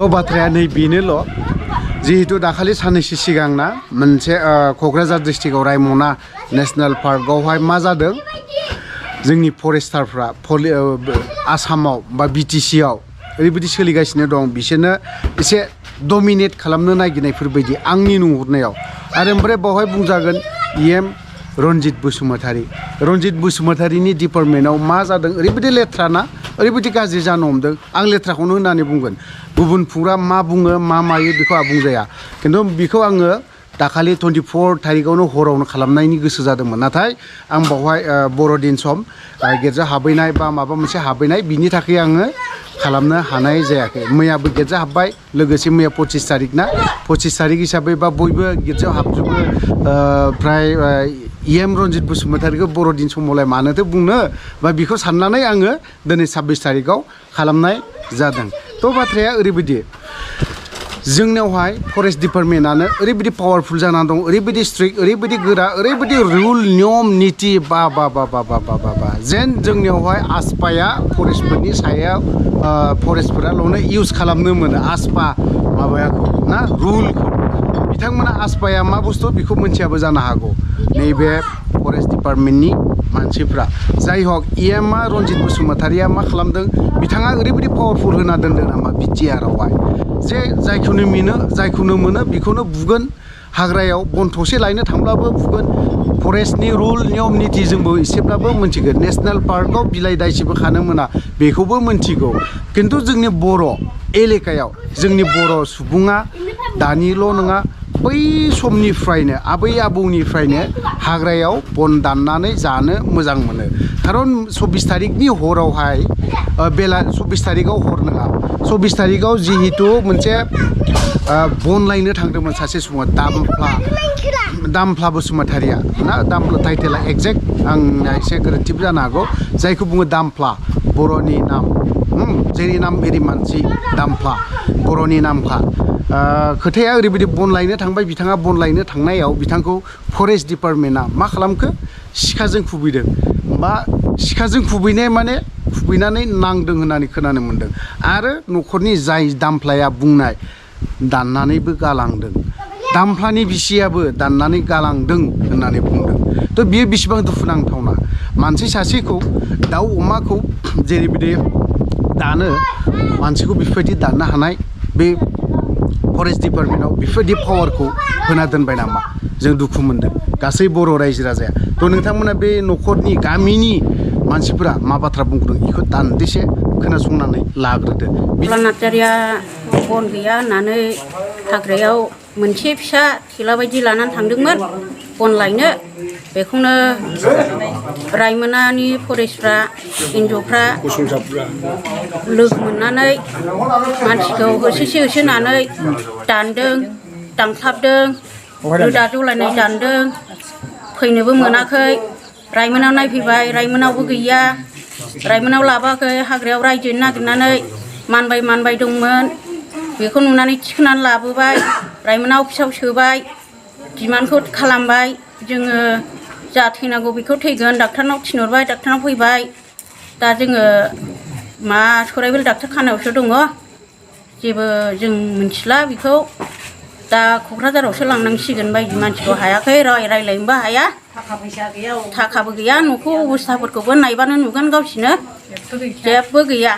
बाथ्राया नै बेनोल' जिहेतु दाखालि साननैसो सिगांना मोनसे क'क्राझार डिस्ट्रिक्टआव रायमना नेशनेल पार्कआवहाय मा जादों जोंनि फरेस्टारफ्रा आसामाव बा बिटिसिआव ओरैबायदि सोलिगासिनो दं बिसोरनो एसे डमिनेट खालामनो नागिरनायफोर बायदि आंनि नुहुरनायाव आरो ओमफ्राय बावहाय बुंजागोन रन्जित बसुमतारीनि डिपार्टमेन्टआव मा जादों ओरैबायदि लेथ्राना ओरैबायदि गाज्रि जानो हमदों आं लेथ्राखौनो होननानै बुंगोन गुबुनफोरा मा बुङो मा मायो बेखौ आं बुंजाया खिन्थु बेखौ आङो दाखालि 24 थारिखआवनो हरावनो खालामनायनि गोसो जादोंमोन नाथाय आं बावहाय बर'दिन सम गिर्जा हाबैनाय बा माबा मोनसे हाबैनाय बिनि थाखाय आङो खालामनो हानाय जायाखै मैयाबो गिर्जा हाबबाय लोगोसे मैया 25 तारिख ना 25 तारिख हिसाबै बा बयबो गिर्जायाव हाबजोबो फ्राय रन्जित बसुमतारीखौ बर'दिन समावलाय मानोथो बुंनो बा बेखौ साननानै आङो दिनै 26 तारिखआव खालामनाय जादों थ' बाथ्राया ओरैबायदि जोंनावहाय फरेस्ट डिपार्टमेन्टआनो ओरैबायदि पावारफुल जानानै दं ओरैबायदि स्ट्रिक्ट ओरैबायदि गोरा ओरैबायदि रुल नियम निति बा जेन जोंनियावहाय आसपाया फरेस्टफोरनि सायाव फरेस्टफोराल'नो इउज खालामनो मोनो आसपा माबायाखौ ना रुलखौ बिथांमोना आसपाया मा बुस्थु बेखौ मोनथियाबो जानो हागौ नैबे फरेस्ट डिपार्टमेन्टनि मानसिफ्रा जाय हक रन्जित बसुमतारीया मा खालामदों बिथाङा ओरैबायदि पावारफुल होना दोनदों नामा बिटिआरआवहाय जे जायखौनो मोनो बेखौनो बुगोन हाग्रायाव बन थसे लायनो थांब्लाबो बुगोन फरेस्टनि रुल नियम निति जोंबो एसेब्लाबो मोनथिगोन नेशनेल पार्कआव बिलाइ दाइसेबो खानो मोना बेखौबो मोनथिगौ खिन्थु जोंनि बर' एलेकायाव जोंनि बर' सुबुङा दानिल' नङा बै समनिफ्रायनो आबै आबौनिफ्रायनो हाग्रायाव बन दाननानै जानो मोजां मोनो खारन 24 तारिखनि हरावहाय 24 तारिखआव हर नङा 24 तारिखआव जिहेतु मोनसे बन लायनो थांदोंमोन सासे सुबुङा दामफ्ला बसुमतारीया ना दामफ्ला टाइटेला एक्जेक्ट आंना एसे गोरोन्थिबो जानो हागौ जायखौ बुङो दामफ्ला बर'नि नाम जेरै नाम एरि मानसि दामफ्ला बर'नि नामखा खोथाया ओरैबायदि बन लायनो थांबाय बिथाङा बन लायनो थांनायाव बिथांखौ फरेस्ट डिपार्टमेन्टआ मा खालामखो सिखाजों खुबैदों बा सिखाजों खुबैनाय माने खुबैनानै नांदों होननानै खोनानो मोन्दों आरो न'खरनि जाय दामफ्लाया बुंनाय दाननानैबो गालांदों दामफ्लानि बिसियाबो दाननानै गालांदों होननानै बुंदों थ' बियो बेसेबां दुखुनांथावना मानसि सासेखौ दाउ अमाखौ जेरैबायदि दानो मानसिखौ बेफोरबायदि दाननो हानाय बे फरेस्ट डिपार्टमेन्टआव बेफोरबायदि पावारखौ होना दोनबाय नामा जों दुखु मोनदों गासै बर' रायजो राजाया थ' नोंथांमोना बे न'खरनि गामिनि मानसिफोरा मा बाथ्रा बुंदों बेखौ दान्दिसे खोनासंनानै लाग्रोदो नार्जारिया बन गैया होननानै हाग्रायाव मोनसे फिसा थेला बायदि लानानै थांदोंमोन बन लायनो बेखौनो रायमनानि फरेस्टफ्रा एनज'फ्रा लोगो मोननानै मानसिखौ होसोनानै दानदों दानख्लाबदों रोदा जलायनाय दानदों फैनोबो मोनाखै रायमनायाव नायफैबाय रायमनायावबो गैया रायमनायाव लाबोआखै हाग्रायाव रायजोनो नागिरनानै मानबाय दंमोन बेखौ नुनानै थिखोनानै लाबोबाय रायमना अफिसाव सोबाय डिमान्डखौ खालामबाय जोङो जा थैनांगौ बेखौ थैगोन डाक्टारनाव थिनहरबाय डाक्टारनाव फैबाय दा जोङो मा सराइबिल डाक्टार खानायावसो दङ जेबो जों मिथिला बेखौ दा क'क्राझारावसो लांनांसिगोन बायदि मानसिखौ हायाखै रायलायनोबो हाया थाखाबो गैया न'खौ अबस्थाफोरखौबो नायबानो नुगोन गावसिनो जेबो गैया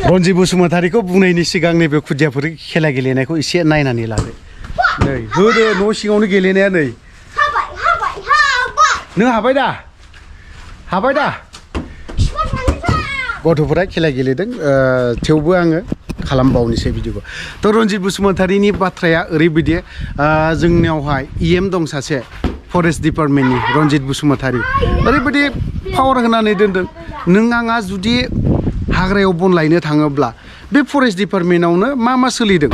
रन्जित बसुमतारीखौ बुंनायनि सिगां नैबे खुदियाफोर खेला गेलेनायखौ एसे नायनानै लादो नै होदो न' सिङावनो गेलेनाया नै नों हाबाय दा गथ'फोरा खेला गेलेदों थेवबो आङो खालामबावनोसै भिडिअखौ थ' रन्जित बसुमतारीनि बाथ्राया ओरैबायदि जोंनियावहाय दं सासे फरेस्ट डिपार्टमेन्टनि रन्जित बसुमतारी ओरैबायदि पावार होनानै दोनदों नों आंहा जुदि हाग्रायाव बन लायनो थाङोब्ला बे फरेस्ट डिपार्टमेन्टआवनो मा सोलिदों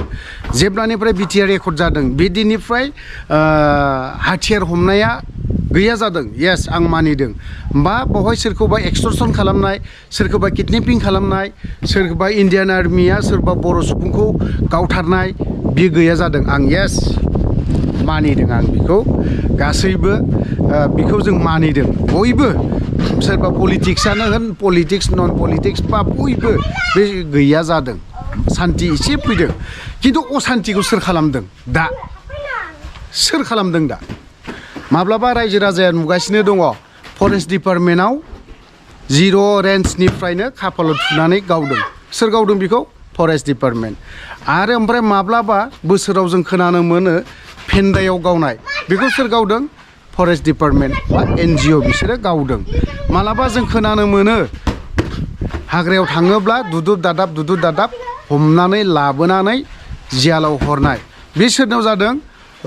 जेब्लानिफ्राय बिटिआर रेकर्ड जादों बे दिननिफ्राय हाथियार हमनाया गैया जादों येस आं मानिदों बा बावहाय सोरखौबा एक्सटर्सन खालामनाय सोरखौबा किडनेपिं खालामनाय सोरखौबा इन्डियान आर्मिया सोरबा बर' सुबुंखौ गावथारनाय बे गैया जादों आं येस मानिदों आं बेखौ गासैबो बेखौ जों मानिदों बयबो सोरबा पलिटिक्सआनो होन पलिटिक्स नन पलिटिक्स बा बयबो बे गैया जादों सान्ति एसे फैदों खिन्थु असान्तिखौ सोर खालामदों दा सोर खालामदों दा माब्लाबा रायजो राजाया नुगासिनो दङ फरेस्ट डिपार्टमेन्टआव 0 रेन्जनिफ्रायनो खाफालाव थुनानै गावदों सोर गावदों बेखौ फरेस्ट डिपार्टमेन्ट आरो ओमफ्राय माब्लाबा बोसोराव जों खोनानो मोनो फेन्दायाव गावनाय बेखौ सोर गावदों फरेस्ट डिपार्टमेन्ट बा NGO बिसोरो गावदों मालाबा जों खोनानो मोनो हाग्रायाव थाङोब्ला दुदुब दादाब हमनानै लाबोनानै जियालाव हरनाय बे सोरनाव जादों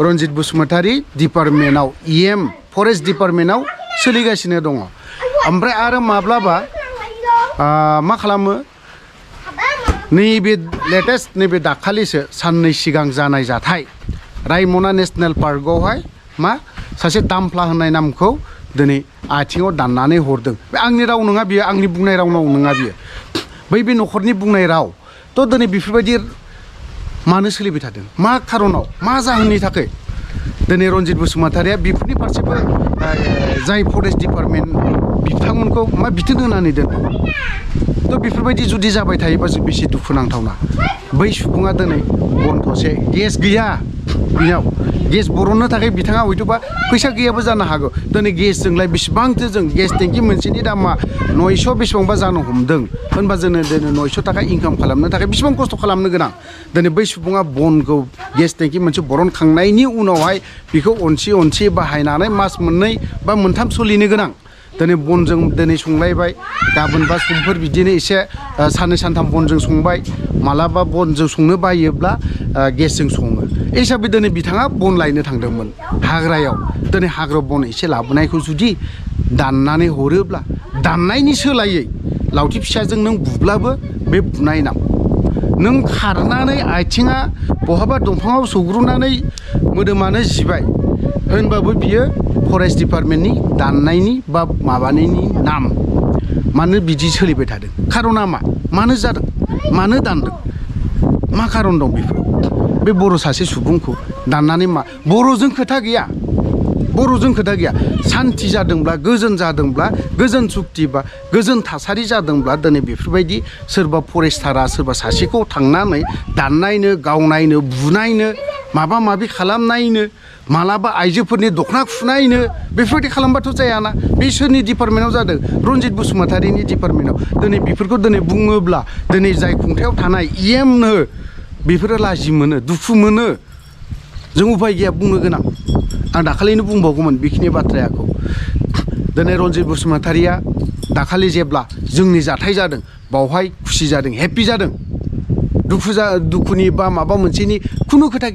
रन्जित बसुमतारी डिपार्टमेन्टआव EM फरेस्ट डिपार्टमेन्टआव सोलिगासिनो दङ ओमफ्राय आरो माब्लाबा मा खालामो नैबे लेटेस्ट नैबे दाखालिसो साननै सिगां जानाय जाथाय रायमना नेसनेल पार्कआवहाय मा सासे दामफ्ला होननाय नामखौ दिनै आथिङाव दाननानै हरदों बे आंनि राव नङा बियो आंनि बुंनाय राव नङा बियो बे न'खरनि बुंनाय राव थ' दिनै बेफोरबायदि मानो सोलिबाय थादों मा खारनाव मा जाहोननि थाखाय दिनै रन्जित बसुमतारीया बेफोरनि फारसेबो जाय फरेस्ट डिपार्टमेन्ट बिथांमोनखौ मा बिथोन होनानै दोनो थ' बेफोरबायदि जुदि जाबाय थायोबा बेसे दुखुनांथावना बै सुबुङा दिनै बन थसे गेस गैया बेनाव गेस बरननो थाखाय बिथाङा हयथ'बा फैसा गैयाबो जानो हागौ दिनै गेसजोंलाय बेसेबांथो जों गेस टेंकि मोनसेनि दामा 900 बेसेबांबा जानो हमदों होनबा जोङो दिनै 900 थाखा इनकाम खालामनो थाखाय बेसेबां खस्थ' खालामनो गोनां दिनै बै सुबुङा बनखौ गेस टेंकि मोनसे बरनखांनायनि उनावहाय बेखौ अनसि बाहायनानै मास मोननै बा मोनथाम सोलिनो गोनां दिनै बनजों दिनै संलायबाय गाबोनबा समफोर बिदिनो एसे साननै सानथाम बनजों संबाय मालाबा बनजों संनो बायोब्ला गेसजों सङो हिसाबै दिनै बिथाङा बन लायनो थांदोंमोन हाग्रायाव दिनै हाग्रायाव बन एसे लाबोनायखौ जुदि दाननानै हरोब्ला दाननायनि सोलायै लावथि फिसाजों नों बुब्लाबो बे बुनाय नाम नों खारनानै आथिङा बहाबा दंफाङाव सौग्रुनानै मोदोमानो जिबाय होनबाबो बियो फरेस्ट डिपार्टमेन्टनि दाननायनि बा माबानायनि नाम मानो बिदि सोलिबाय थादों खारना मा मानो जादों मानो दानदों मा खारन दं बेफोराव बे बर' सासे सुबुंखौ दाननानै मा बर'जों खोथा गैया सान्ति जादोंब्ला गोजोन जादोंब्ला गोजोन सुक्ति बा गोजोन थासारि जादोंब्ला दिनै बेफोरबायदि सोरबा फरेस्टारा सोरबा सासेखौ थांनानै दाननायनो गावनायनो बुनायनो माबा माबि खालामनायनो मालाबा आइजोफोरनि दखना खुनायनो बेफोरबायदि खालामबाथ' जायाना बे सोरनि डिपार्टमेन्टआव जादों रन्जित बसुमतारीनि डिपार्टमेन्टआव दिनै बेफोरखौ दिनै बुङोब्ला दिनै जाय खुंथायाव थानाय EMनो बेफोरो लाजि मोनो दुखु मोनो जों उफाय गैया बुंनो गोनां आं दाखालिनो बुंबावगौमोन बेखिनि बाथ्राखौ दिनै रन्जित बसुमतारीया दाखालि जेब्ला जोंनि जाथाय जादों बावहाय खुसि जादों हेपि जादों दुखुनि बा माबा मोनसेनि खुनु खोथा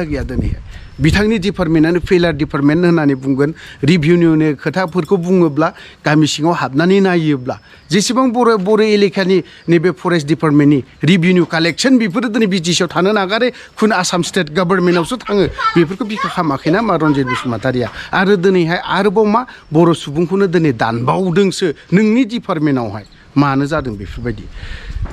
गैया दिनैहाय बिथांनि डिपार्टमेन्टआनो फेलार डिपार्टमेन्ट होननानै बुंगोन रिभिनिउनि खोथाफोरखौ बुङोब्ला गामि सिङाव हाबनानै नायोब्ला जेसेबां बर' एलेकानि नैबे फरेस्ट डिपार्टमेन्टनि रिभिनिउ कालेक्सन बेफोरो दिनै बिटिसिआव थानो नागारै खुन आसाम स्टेट गभर्नमेन्टआवसो थाङो बेफोरखौ बिखा खालामाखैना मा रन्जित बसुमतारीया आरो दिनैहाय आरोबाव मा बर' सुबुंखौनो दिनै दानबावदोंसो नोंनि डिपार्टमेन्टआवहाय मानो जादों बेफोरबायदि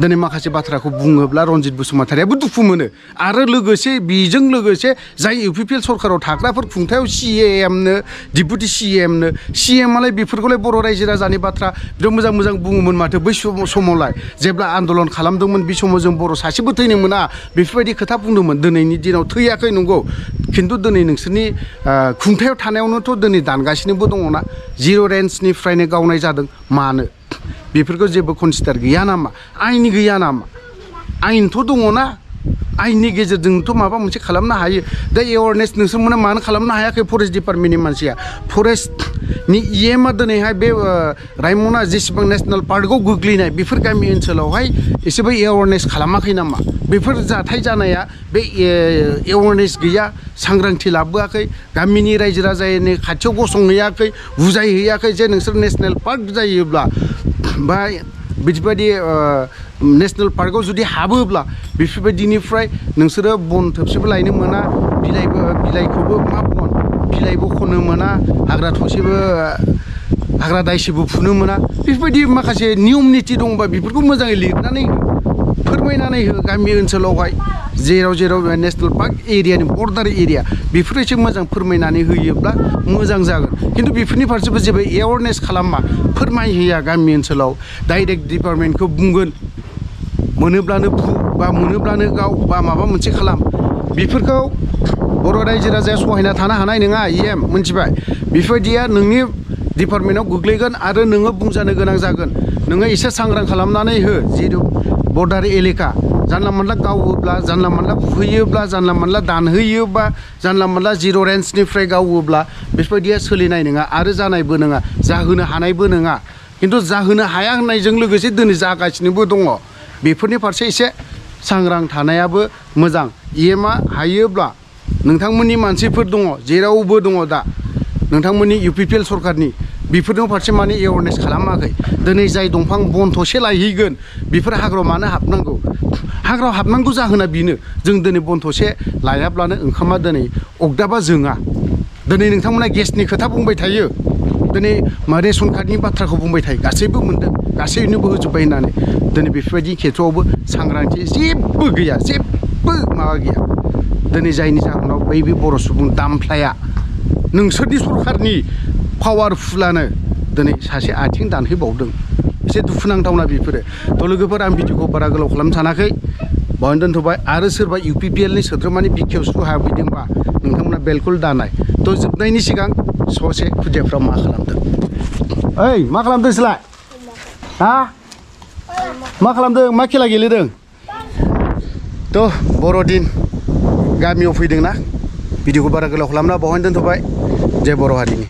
दिनै माखासे बाथ्राखौ बुङोब्ला रन्जित बसुमतारीयाबो दुखु मोनो आरो लोगोसे बेजों लोगोसे जाय UPPL सरकाराव थाग्राफोर खुंथायाव CMनो डिपुटि CMआलाय बेफोरखौलाय बर' रायजो राजानि बाथ्रा बिराद मोजां बुङोमोन माथो बै समावलाय जेब्ला आन्दलन खालामदोंमोन बे समाव जों बर' सासेबो थैनो मोना बेफोरबायदि खोथा बुंदोंमोन दिनैनि दिनाव थैयाखै नंगौ खिन्थु दिनै नोंसोरनि खुंथायाव थानायावनोथ' दिनै दानगासिनोबो दङना 0 रेन्जनिफ्रायनो गावनाय जादों मानो बेफोरखौ जेबो कनसिडार गैया नामा आयेन गैया नामा आयेनथ' दङना आयेननि गेजेरजोंथ' माबा मोनसे खालामनो हायो दा एवारनेस नोंसोरमोना मानो खालामनो हायाखै फरेस्ट डिपार्टमेन्टनि मानसिया फरेस्टनि EMआ दिनैहाय बे रायमना जेसेबां नेसनेल पार्कआव गोग्लैनाय बेफोर गामि ओनसोलावहाय एसेबो एवारनेस खालामाखै नामा बेफोर जाथाय जानाया बे एवारनेस गैया सांग्रांथि लाबोआखै गामिनि रायजो राजानि खाथियाव गसंहैयाखै बुजायहैयाखै जे नोंसोर नेसनेल पार्क जायोब्ला बा बिदिबायदि नेसनेल पार्कआव जुदि हाबोब्ला बेफोरबायदिनिफ्राय नोंसोरो बन थोबसेबो लायनो मोना बिलाइखौबो मा बन बिलाइबो खनो मोना हाग्रा थसेबो हाग्रा दायसेबो फुनो मोना बेफोरबायदि माखासे नियम निति दंबा बेफोरखौ मोजाङै लिरनानै फोरमायनानै हो गामि ओनसोलावहाय जेराव नेसनेल पार्क एरियानि बर्डार एरिया बेफोरो एसे मोजां फोरमायनानै होयोब्ला मोजां जागोन खिन्थु बेफोरनि फारसेबो जेबो एवारनेस खालामा फोरमायहैया गामि ओनसोलाव डाइरेक्ट डिपार्टमेन्टखौ बुंगोन मोनोब्लानो फु बा मोनोब्लानो गाव बा माबा मोनसे खालाम बेफोरखौ बर' रायजो राजाया सहायना थानो हानाय नङा मोनथिबाय बेफोरबायदिया नोंनि डिपार्टमेन्टआव गोग्लैगोन आरो नोङो बुंजानो गोनां जागोन नोङो एसे सांग्रां खालामनानै हो जिहेतु बर्डार एलेका जानला मोनला गावोब्ला जानला मोनला बुहैयोब्ला जानला मोनला दानहैयोबा जानला मोनला जिर' रेन्जनिफ्राय गावोब्ला बेफोरबायदिया सोलिनाय नङा आरो जानायबो नङा जाहोनो हानायबो नङा खिन्थु जाहोनो हाया होननायजों लोगोसे दिनै जागासिनोबो दङ बेफोरनि फारसे एसे सांग्रां थानायाबो मोजां इएमआ हायोब्ला नोंथांमोननि मानसिफोर दङ जेरावबो दङ दा नोंथांमोननि UPPL सरकारनि बेफोरनि फारसे माने एवारनेस खालामाखै दिनै जाय दंफां बन थसे लायहैगोन बेफोर हाग्रायाव मानो हाबनांगौ हाग्रायाव हाबनांगौ जाहोना बेनो जों दिनै बन थसे लायाब्लानो ओंखामा दिनै अगदाबा जोङा दिनै नोंथांमोना गेसनि खोथा बुंबाय थायो दिनै रेशन कार्डनि बाथ्राखौ बुंबाय थायो गासैबो मोनदों गासैनोबो होजोब्बाय होननानै दिनै बेफोरबायदि खेथ्रआवबो सांग्रांथि जेबो गैया जेबो माबा गैया दिनै जायनि जाहोनाव बै बर' सुबुं दामफ्लाया नोंसोरनि सरकारनि पावारफुलानो दिनै सासे आथिं दानहैबावदों एसे दुखुनांथावना बेफोरो थ' लोगोफोर आं भिडिअखौ बारा गोलाव खालामनो सानाखै बावनो दोनथ'बाय आरो सोरबा UPPLनि सोद्रोमानि बिखायाव हाबैदोंबा नोंथांमोना बेलकुल दानाय थ' जोबनायनि सिगां ससे खुदियाफ्रा मा खालामदों ओइ मा खालामदों नोंसोरलाय हा मा खालामदों मा खेला गेलेदों थ' बर'दिन गामियाव फैदोंना भिडिअखौ बारा गोलाव खालामना बावनो दोनथ'बाय जय बर' हारिनि